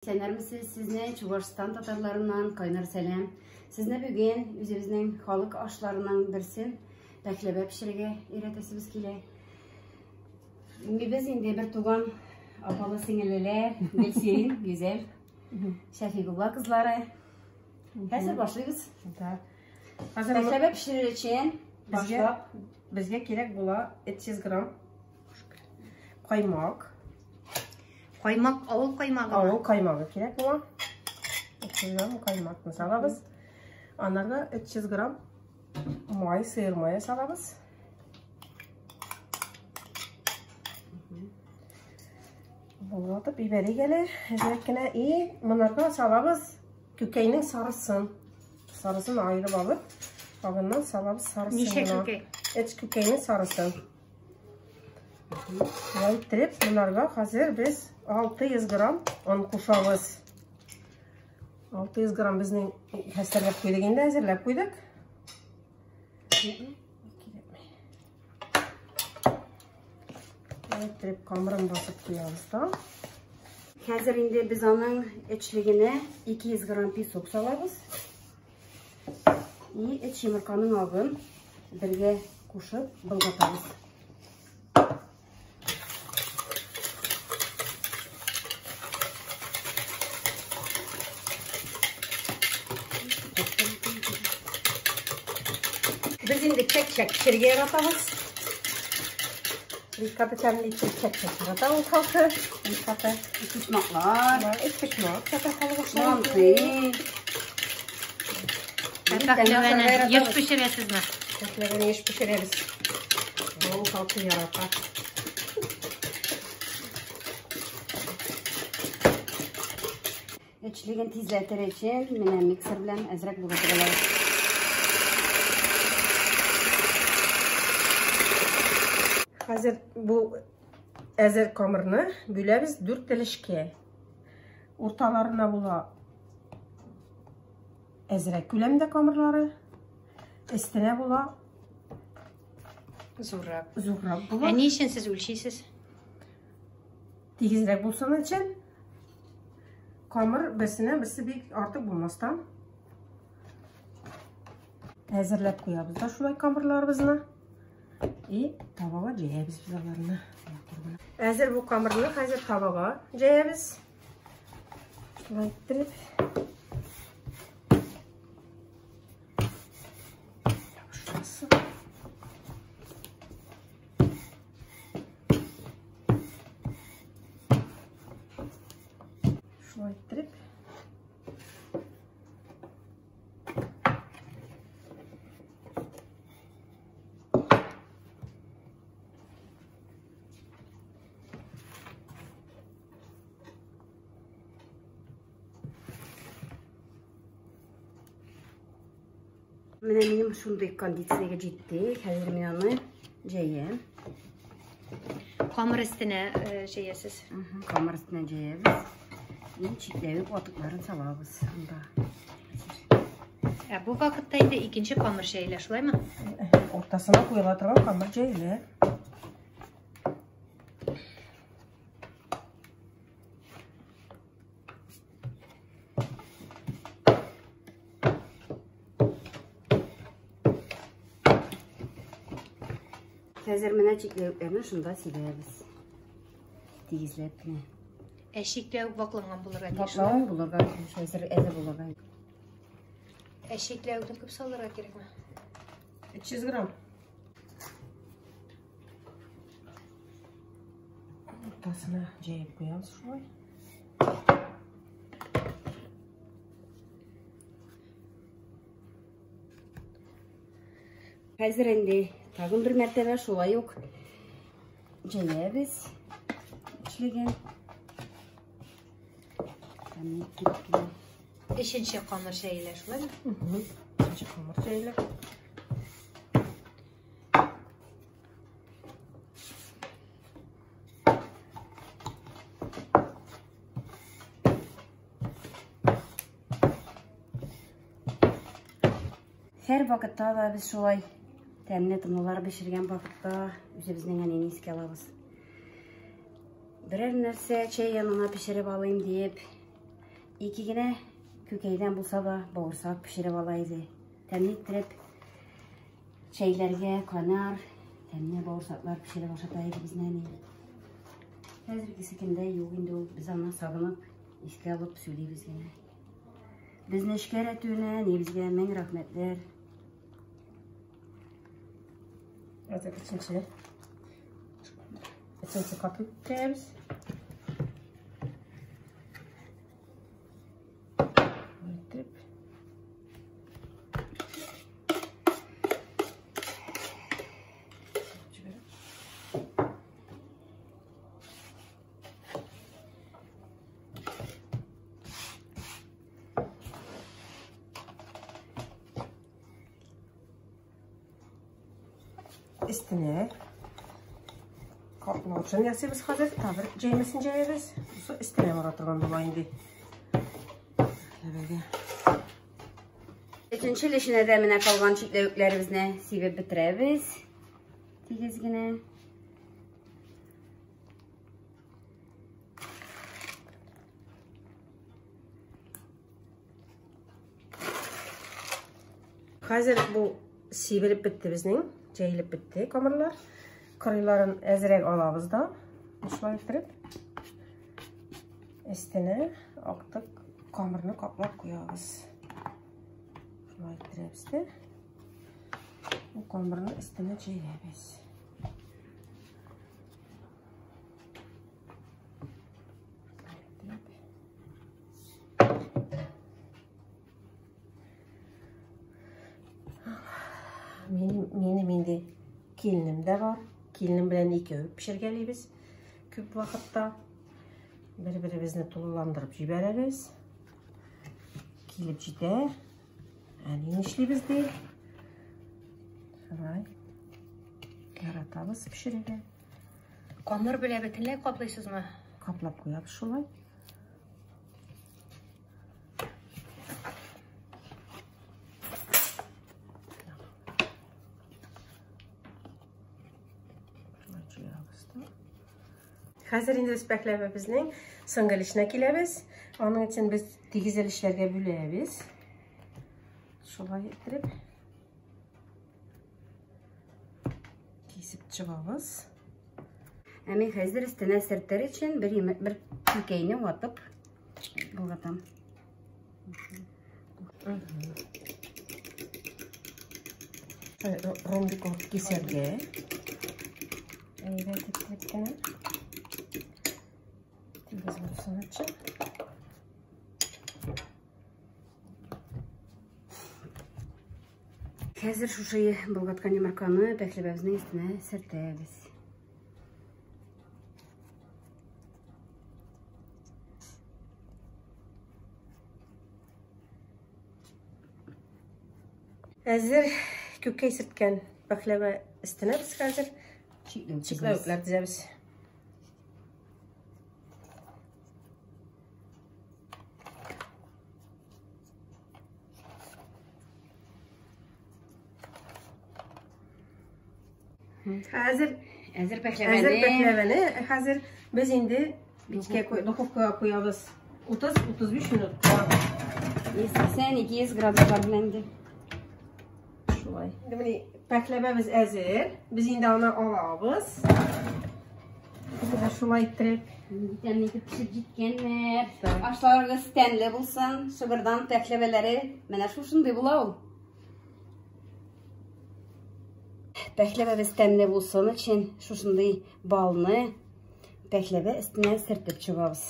Исәннәрмесез, сезне Чувашстан татарларыннан кайнар сәлам. Сезне бүген үзебезнең халык ашларының берсен пәхләвә пешерергә өйрәтәсебез килә. Без инде бер туган апалы сеңеллеләр, Гөлсирин, Гүзәл, Шәфигулла кызлары. Хәзер башлыйбыз. Да. Хәзер Пәхләвә пешерер өчен башлап безгә кирәк була 300 грамм каймак. Каймак, авыл каймагы. Авыл каймагы кирәк була. 300 грамм каймакны салабыз. Аннары 300 грамм май, сыер мае салабыз. Болгатып ибәрик әле, әзрәк кенә. И монарга салабыз күкәйнең сарысын. Сарысын аерып алып, агыннан салабыз сарысын. Ничә күкәй? Эч күкәйнең сарысын. Шулай иттереп, монарга хәзер без 600 грамм он кушабыз. 600 грамм безнең хәстәрләп куйдык инде, әзерләп куйдык. Шулай иттереп камырын басып куябыз да. Хәзер инде без аның эчлегенә 200 грамм песок салабыз. И эч йомырканың агын бергә кушып болгатабыз. Без инде чәк-чәк пешерергә яратабыз. Бик каты тәмле итеп чәк-чәк ярата ул халкы. Бик каты. Өчпочмаклар, Өчпочмак татар халык ашлары. манты. Пәхләвәне еш пешерәсезме? Пәхләвәне еш пешерәбез. Авыл халкы ярата. Эчлеген тизләтер өчен менә миксер белән әзрәк болгатып алабыз. Хәзер бу әзер камырны бүләбез 4 өлешкә. Урталарына була әзрәк күләмдә камырлары, өстенә була Зуррак. зуррак була. Ә ни өчен сез үлчисез? Тигезрәк булсын өчен камыр берсенә берсе бик артык булмастан әзерләп куябыз да шулай камырларыбызны. И табага җәябез без аларны. Әзер бу камырны хәзер табага җәябез. Шулай иттереп. Ябышмасын. Шулай иттереп. Менә минем шундый кондициягә җитте. Хәзер мин аны җәям. Камыр өстенә җәясез. Камыр өстенә җәябез. И чикләвек ватыкларын салабыз анда. Ә бу вакытта инде икенче камыр җәелә, шулаймы? Уртасына куела торган камыр җәелә. Хәзер менә чикләвекләрне шунда сибәбез. Тигезләп кенә. Ә чикләвек вакланган булырга тиеш. Вакланган булырга тиеш, әзер әзер булырга. Ә чикләвекне күп салырга кирәкме? 300 грамм. Уртасына җәеп куябыз шулай. Хәзер инде тагын бер мәртәбә шулай ук җәябез эчлеген. Тәмле итеп кенә. Өченче камыр җәелә, шулаймы? Өченче камыр җәелә. Һәр вакытта да без шулай тәмле томлылар пешергән вакытта үзебезнең әнине искә алабыз. Берәр нәрсә чәй янына пешереп алыйм диеп, Ике генә күкәйдән булса да бавырсак пешереп ала иде. Тәмле иттереп чәйләргә канар, тәмле бавырсаклар пешереп ашата иде безне әни. Хәзергесе көндә юк инде ул. Без аны сагынып, искә алып сөйлибез генә. Безне эшкә өйрәтүенә әниебезгә мең рәхмәтләр. Хәзер өченче. Өченче катын җәябез. Итеп. Өстенә каплаучын ясыйбыз хәзер. Тагы бер җәймәсен җәябез. Бусы өстенә бара торган була инде. Ләбәгә. Өченче өлешенә дә менә калган чикләвекләребезне сибеп бетерәбез. Тигез генә. Хәзер бу сибелеп бетте безнең, җәелеп бетте камырлар. Кырыйларын әзрәк алабыз да, шулай иттереп, өстенә актык камырны каплап куябыз. Шулай иттерәбез дә, бу камырны өстенә җәябез. Минем инде киленем дә бар. Киленем белән икәү пешергәлибез күп вакытта. Бер-беребезне тулыландырып җибәрәбез. Килеп җитә. Әни нишлибез ди. Шулай. Яратабыз пешерергә. Камыр белән бөтенләй каплыйсызмы? Каплап куябыз шулай. Хәзер инде без пәхләвәбезнең соңгы өлешенә киләбез. Аның өчен без тигез өлешләргә бүләбез. Шулай иттереп кисеп чыгабыз. Ә мин хәзер өстенә сөртер өчен бер бер күкәйне ватып болгатам. Ромбик кисәргә. Әйбәт итеп кенә. Тигез булсын өчен. Хәзер шушы болгаткан йомырканы пәхләвәбезнең өстенә сөртәбез. Әзер күкәй сөрткән пәхләвә өстенә без хәзер чикләвекләр тезәбез. Хәзер әзер пәхләвәне. Әзер пәхләвәне хәзер без инде мичкә духовкага куябыз. 30-35 минутка. 180-200 градуслар белән инде. Шулай. Инде менә пәхләвәбез әзер. Без инде аны алабыз. Менә шулай иттереп. Тәмле итеп пешеп җиткәннәр. Ашларыгыз тәмле булсын. Шыгырдан пәхләвәләре менә шушындый була ул. Пәхләвәбез тәмле булсын өчен шушындый балны пәхләвә өстенә сөртеп чыгабыз.